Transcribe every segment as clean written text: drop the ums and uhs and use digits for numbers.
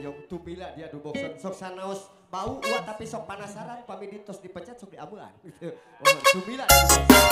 Hoyong tumila dia du boxon sok sanaos bau uat tapi sok panasaran pami ditos dipencet sok diamean gitu. Oh, tumila dia du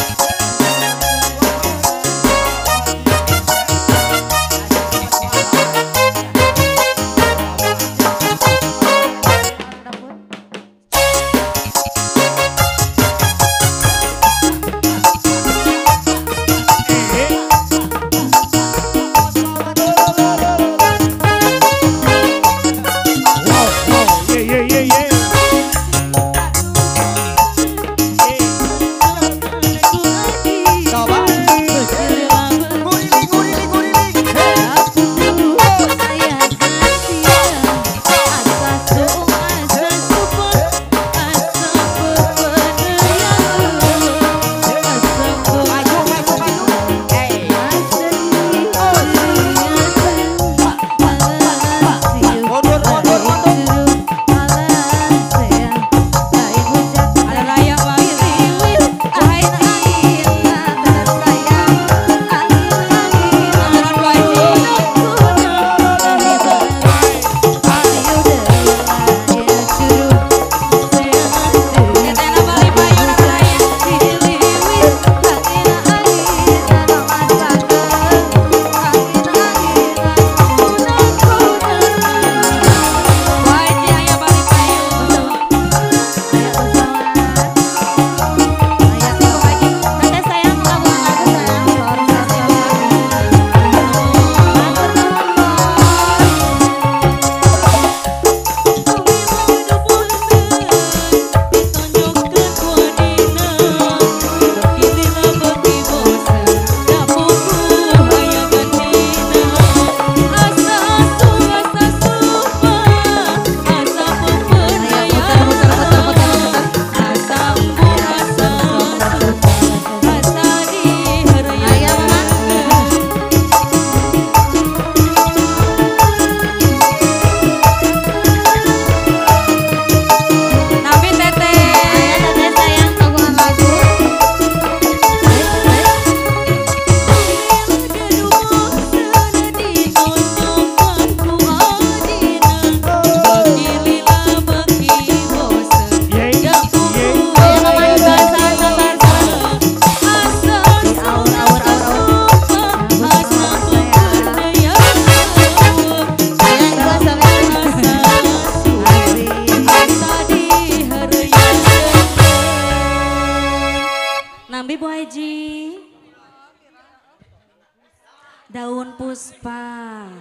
Daun puspa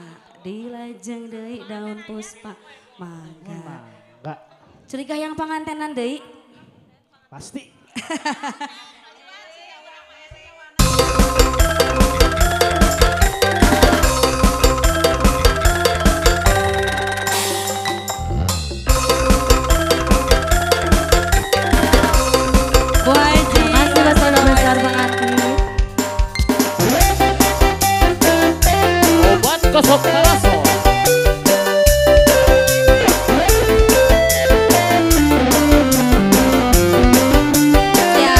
dilajeng deui daun puspa mangga. Mangga. Curiga yang pangantenan deui? Pasti. Bu Haji, masih besar-besar pengantin. Obat kosok taraso. Ya.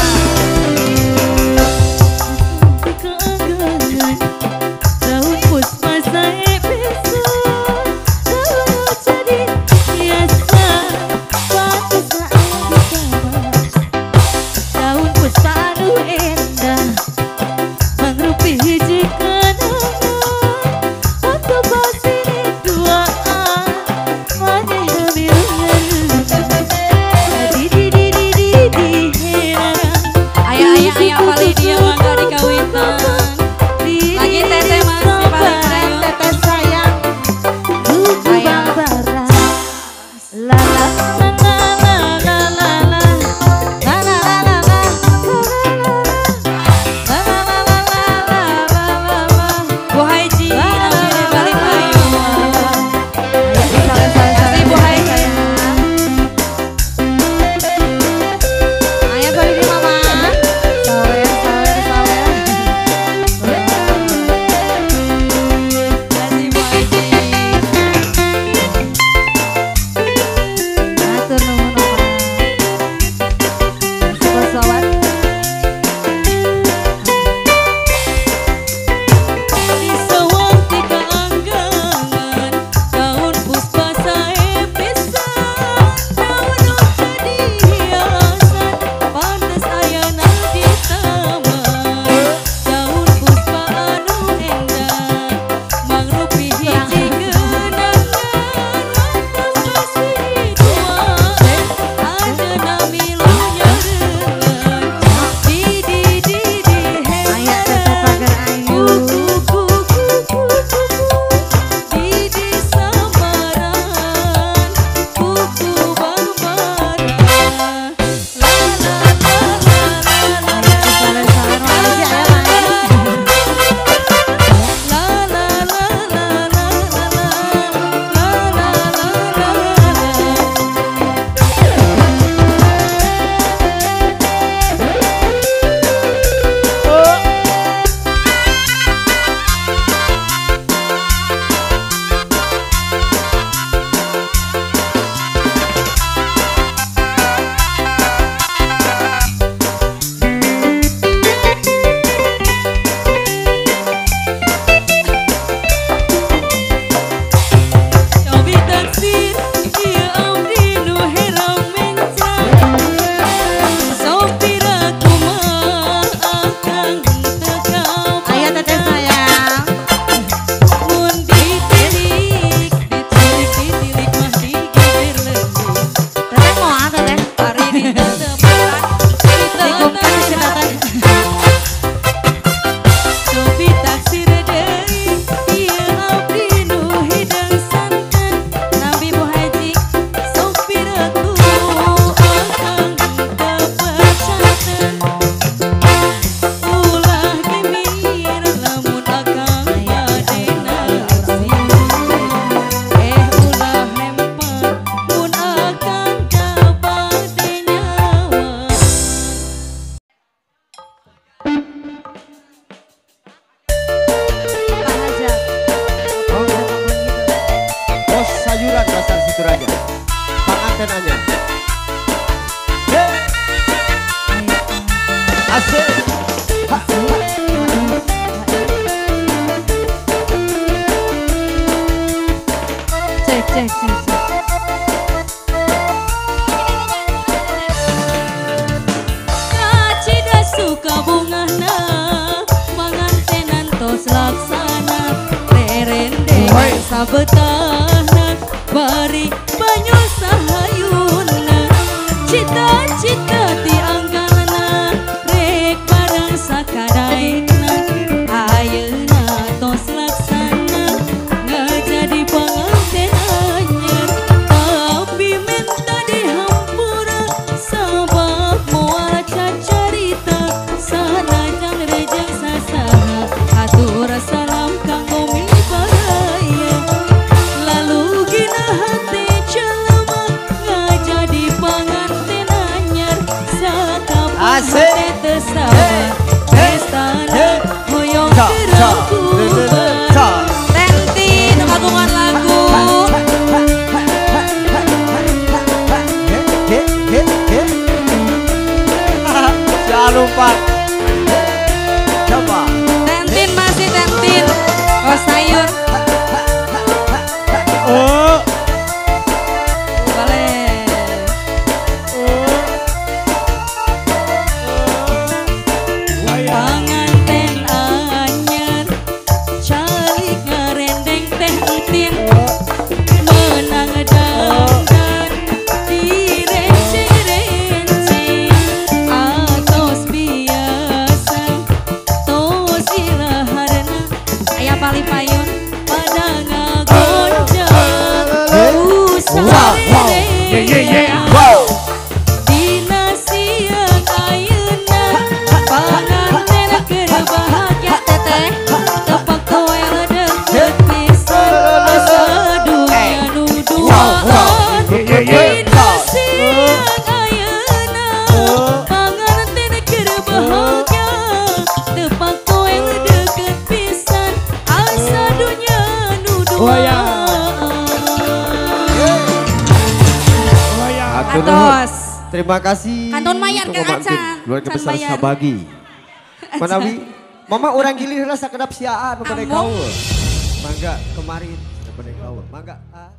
Sabetahna bari banyu sahayuna cita-cita ti anggalna rek bareng sakadaekna ayeuna tos laksana ngajadi panganten anyar tapi minta dihampura sabab moal cacarita sanajan rejeng sasaha hatur salam kanggo mibaraya lalu gina hati jelema ngajadi panganten anyar sakapun hate teu sabar pestana hoyong teu Tenti nu kagungan lagu. Jangan lupa. Coba. Tentin masih tentin. Oh sayur. Oh. Boleh. Panganten anyar calik ngarendeng teh entin menang dandan direnceng-renceng atos biasa tos ilaharna aya pali payun pada ngagonjang Wow, wow. Yeah, yeah, yeah. Wow. Dina siang ayeuna panganten keur bahagia teteh tepak toel deukeut pisan asa dunya nu duaan. Yeah, yeah, yeah. Dina siang ayeuna panganten keur bahagia tepak toel deukeut pisan asa dunya nu duaan. Atos. Terima kasih. Kantun mayar Untuk Kang Mama Entin. Acan. Keluarga Can besar bayar. Sabagi. Manawi, Mama orang gilir lah sakedap siaan pada Among. kaul. Mangga kemarin pada kaul. Mangga. Ah.